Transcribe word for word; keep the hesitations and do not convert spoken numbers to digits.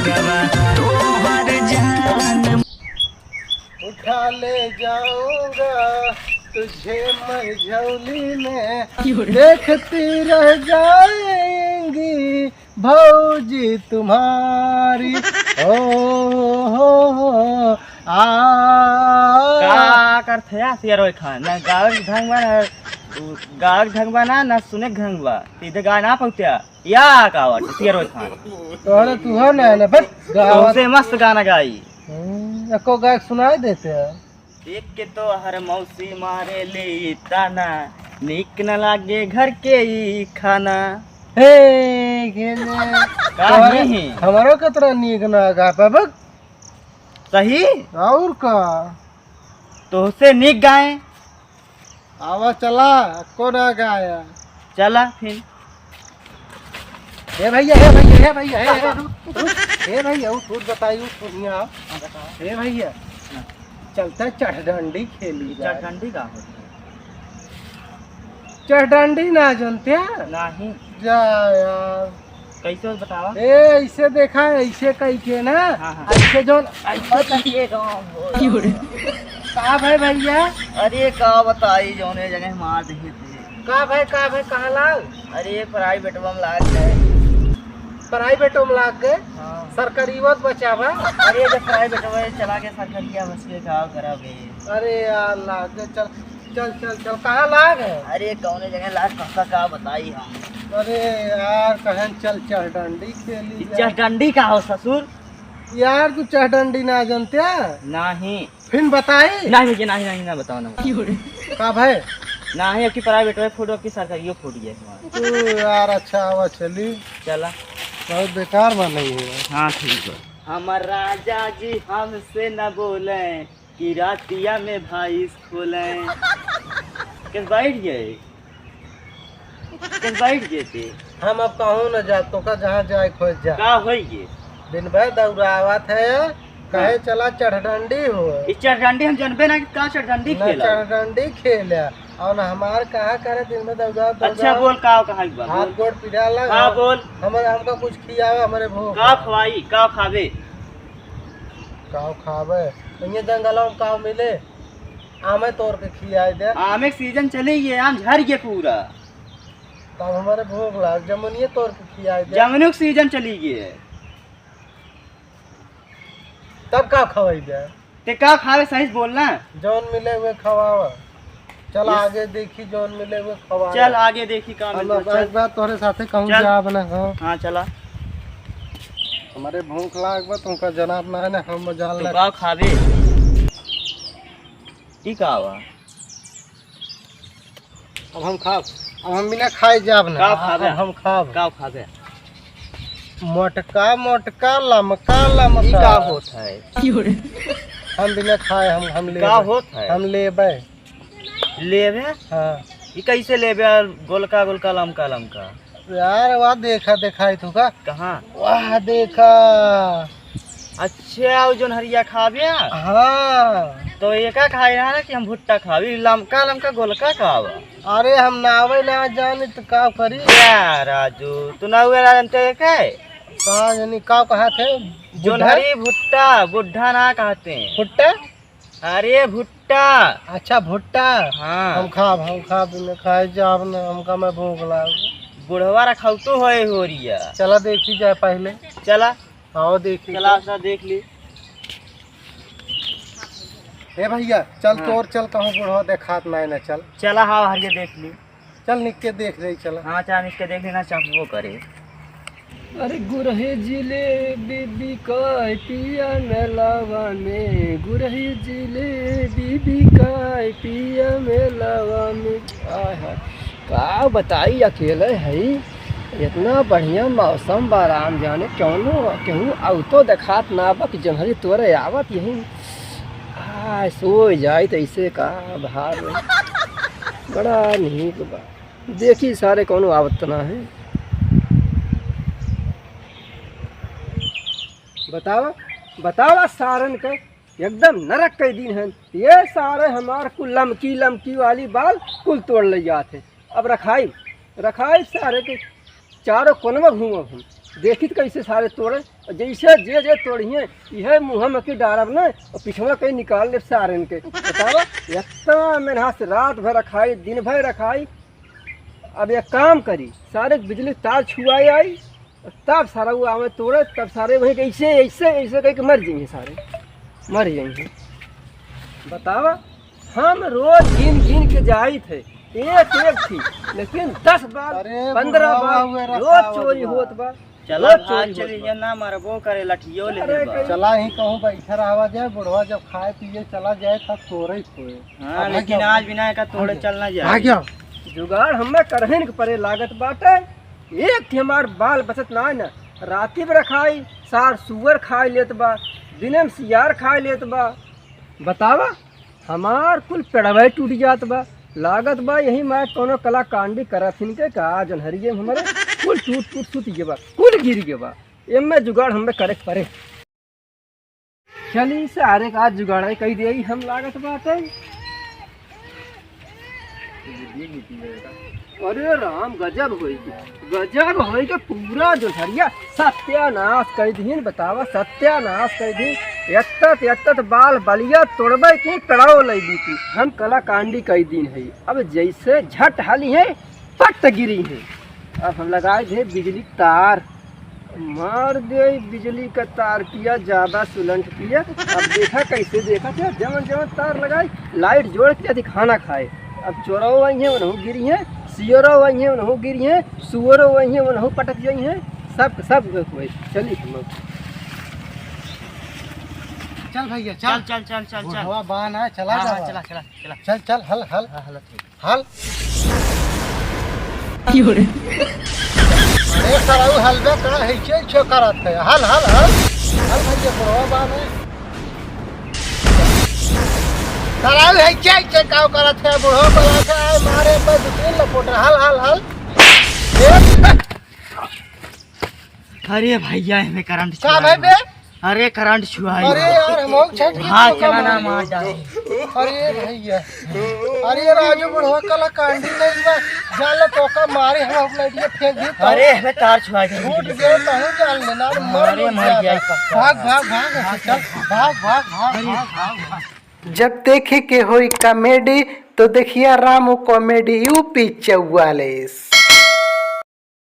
तोहर जान। उठा ले जाऊंगा तुझे मैं झोली में, क्यों रे? देखती रह जाएंगी भौजी तुम्हारी। ओ हो हो, आ। का करत हया सियारो खान? ना गावे के ढंग बा, ना गावे के ढंग बा, ना, ना सुने के ढंग बा। सीधे गाना पहुँचा। या का बात, सियारो खान? तोहरे तू हो ना, ना, बस गावा। तोहसे मस्त गाना गाई। हम्म, एको गायक सुनाई देते हैं। देख के तोहर मौसी मारे ले ताना, नीक न लागे घर के ई खाना। हे, घेने। का तोहरे नहीं? हमरो के तोरा नीक ना गा पाबक। सही? और का? तोहसे नीक गाए। आवा चला, को ना गाया। चला फिर। हे भैया, हे भैया, हे भैया, हे, हे, रुक, रुक। हे भैया, उठ, उठ, बताई, उठ, उठ, यहाँ आओ। हाँ, बताओ। हे भैया, हाँ। चलते चढ़डंडी खेली जाए। चढ़डंडी का होता है? चढ़डंडी ना जानते हैं? नहीं। जा यार। कैसे हो बतावा? ए, ऐसे देखा, ऐसे कही के ना, हाँ, हाँ। ऐसे जौन, ऐसे कही के गाँव हो। का भाई भैया? अरे का बताई, जौने जगह मार देखे थे। का भाई, का भाई, कहाँ लाग? अरे प्राइवेट में लाग गए। प्राइवेट में लाग गए? हाँ। सरकारी बच बचावा। अरे जब प्राइवेट में चला के सरकारिया बस के का करबे? अरे यार लाग गए, चल। चल, चल, चल, कहाँ लाग है? अरे, कौने जगह लाग, काका, का बताई हम? अरे यार, कहन चल, चढ़डंडी खेली ई जाए। चढ़डंडी का हो ससुर? यार, तू चढ़डंडी ना जानते? नहीं। फिर बताई? नहीं भैया, नहीं, नहीं, ना बताओ, ना बताओ। का भाई? नहीं, अब की प्राइवेट में फूट, अब की सरकारियो फूट गया हमारा। तू यार, अच्छा, आवा चली। चला। बहुत बेकार बा नहीं है। हाँ, ठीक है। हमर राजा जी हमसे न बोले, कि रातिया में भैंस खोले। केस बैठ गए? केस बैठ गए थे? हम अब कहूँ न जा, तोका जहाँ जाए खोज जा। का होई गे? दिन भर दौड़ावत है, कहे हाँ। चला चढ़डंडी हो। ई चढ़डंडी हम जनबे ना कि का चढ़डंडी ना खेला। चढ़डंडी खेला, और ना हमार कहा करे दिन में दौड़ा, दौड़ा। अच्छा बोल, का कहा एक बार हाथ बोल। गोड़ पीड़ा लग। हाँ बोल। हमर, हमका कुछ खियावे, हमरे भूख का लग। खवाई, का खावे? काव खाबे? इहे जंगलवा में काव मिले? आमे तोड़ के खियाई दे। आमे के सीजन चली गए, आम झर गए पूरा। तब हमरे भूख लाग, जमुनिये तोड़ के खियाई दे। जमुनियो के सीजन चली गए। तब का खवाई दे? ते का खावे सही से बोल ना। जौन मिले हुए खवावा। चल इस आगे देखी, जौन मिले हुए खवावा। चल आगे देखी का हम मिलता, अब चल। एक बार तोहरे साथे कहूँ चल। जाब ना, हाँ। हाँ, चला। हमरे भूख लाग बा, तुमका जनाब ना है ना, हम जान तू लग- का खाबे? ई का बा? अब हम खाब, अब हम बिना खाए जाब ना। का खाबे? अब हम खाब। का खाबे? मोटका, मोटका, लमका, लमका। ई का होत है? हम बिना खाए, हम, हम लेबे। का होत है? हम लेबे। लेबे? हाँ। ई कैसे लेबे यार? गोलका, गोलका, लमका, लमका। यार, वह देखा, देखाई थू का? कहाँ? वह देखा। अच्छा, वो जोन हरिया खाबे? हाँ। तो एका खाए रहा ना कि हम भुट्टा खाबे, लमका लमका गोलका का बा? अरे, हम नावे ना जानी तो का करी? क्या राजू, तू नावे ना जानते है क्या? कहाँ जानी का कहा थे? जोन बुढ़ा? हरी भुट्टा, बुढ़ा ना कहते हैं। भुट्टा? अरे भुट्टा। अच्छा, भुट्टा। हाँ। हम खाब, हम खाब, इन्हें खाए जाब ना, हमका मैं भूख लाग। बुढ़वा रखौतो होए हो रिया। चला देखी जाए पहले। चला। आओ देखी चला, तो। सा देख ली। ए भैया, चल हाँ। तोर चल, कहूँ बुढ़वा देखात नाई ना, चल। चला, हाँ, हरिया देख ली। चल निक के देख ले, चला। हाँ, चला निक के देख लेना, चपबो करे। अरे गुरही जिलेबी बिकाय पिया मेलावा में, गुरही जिलेबी बिकाय पिया मेलावा में। आय हाय, का बताई, अकेले हई, इतना बढ़िया मौसम बा, राम जाने कौनो केहू अउतो देखात ना बा कि जौन हरी तोरे आवत यही। आय, सोय जाई त ऐसे का भार में। बड़ा नीक बा। देखी सारे कौनो आवत ना है। बतावा, बतावा सारन के एकदम नरक के दिन है। ये सारे हमार कुल लमकी, लमकी वाली बाल कुल तोड़ ले जात है। अब रखाई, रखाई सारे के चारों कोनवा घूमब हम। देखित कैसे सारे तोड़े, और जैसे जे जे तोड़िए, इहे मुँह में की डारब न, और पिछवा कहीं निकाल लेब सारन के। बतावा, इतना मेहनत से रात भर रखाई, दिन भर रखाई। अब एक काम करी, सारे बिजली तार छुआए आई, तब सारा वो आवे तोड़े, तब सारे वहीं के ऐसे, ऐसे, ऐसे कह के मर जाइए सारे, मर जाइए। बतावा, हम रोज गिन गिन के जाइत है, एक एक थी, लेकिन दस बार, अरे पंद्रह बुढ़वा बार हुए रोज रखावा चोरी हुआ। होत बा। चला रोज भाग चोरी चली होत बा। ये ना मरबो करे, लठियो ले अरे लेबा। कहीं चला ही कहूँ बैठा रहा जाए, बुढ़वा जब खाए पिए चला जाए तब तोरे ही खोए। हाँ, अब लेकिन भाग्य आज बिना का तोड़े भाग्य चलना जाए। भाग्य। जुगाड़ हमें करहिन के परे लागत बाटे। एक ठे हमार बाल बचत ना है ना, राती में रखाई, सार सुअर खाए लेत बा, दिने में सियार खाए लेत बा। बतावा, हमार कुल पेड़वे टूट जात बा। लागत बा यही माय कोनो कलाकांडी करत हिन के का, जनहरिये में हमारे कुल टूट टूट सुत गए बा, कुल गिर गए बा। एमे जुगाड़ हमें करे के परे। चली सारे का जुगाड़ है, कही दे हम लागत बाटे। अरे राम, गजब होई के, गजब होई के, पूरा जोधरिया सत्यानाश कर दीन। बतावा, सत्यानाश कर दीन। एत्तत एत्तत बाल बलिया तोड़बे की कड़ाओ लई बीती। हम कलाकांडी कर दीन है। अब जैसे झट हली है, पट गिरी है। अब हम लगाए दे बिजली तार, मार दे बिजली का तार किया, ज्यादा सुलंठ किया। अब देखा कैसे देखा थे, जवन जवन तार लगाई, लाइट जोड़ के यदि खाना खाए। अब चोरो वही है, उनहु गिरी है, सियरो वही है, उनहु गिरी है, सुअरो वही है, उनहु पटक जाई है। सब सब कोई चली हम। चल भैया, चल। चल, चल, चल, चल, चल। बुढ़वा बान है, चला हाँ, हाँ, जावा। चला, चला, चला। चल, चल, हल, हल। हाँ, हल, ठीक। हल। अरे सरऊ, हलवे का है, के छो करत है? हल, हल, हल। हल भैया, बुढ़वा बा में। सरऊ है, के, के काव करत है? बुढ़वा बा के आए मारे पर दो तीन लपोट। हल, हल, हल। ए, अरे भैया, एमे करंट का छुआ भाई है। बे? अरे करंट छुआ है। अरे यार, हम लोग छठ के हाँ, चोखा चला ना मार मार जाए। अरे भैया, अरे राजू बुढ़वा कलाकांडी नहीं बा, जान ले तोका मारे हम अपना इडिया फेंक दी तो। अरे हमें तार छुआ है। छूट गए तो हम जान ले ना, मर अरे मर जाए। जाए पक्का। भाग, भाग, भाग, चल, भाग, भाग, भाग, अरे भाग, भाग, भाग। जब देखे के होई कॉमेडी तो देखिया रामू कॉमेडी यूपी चौवालीस।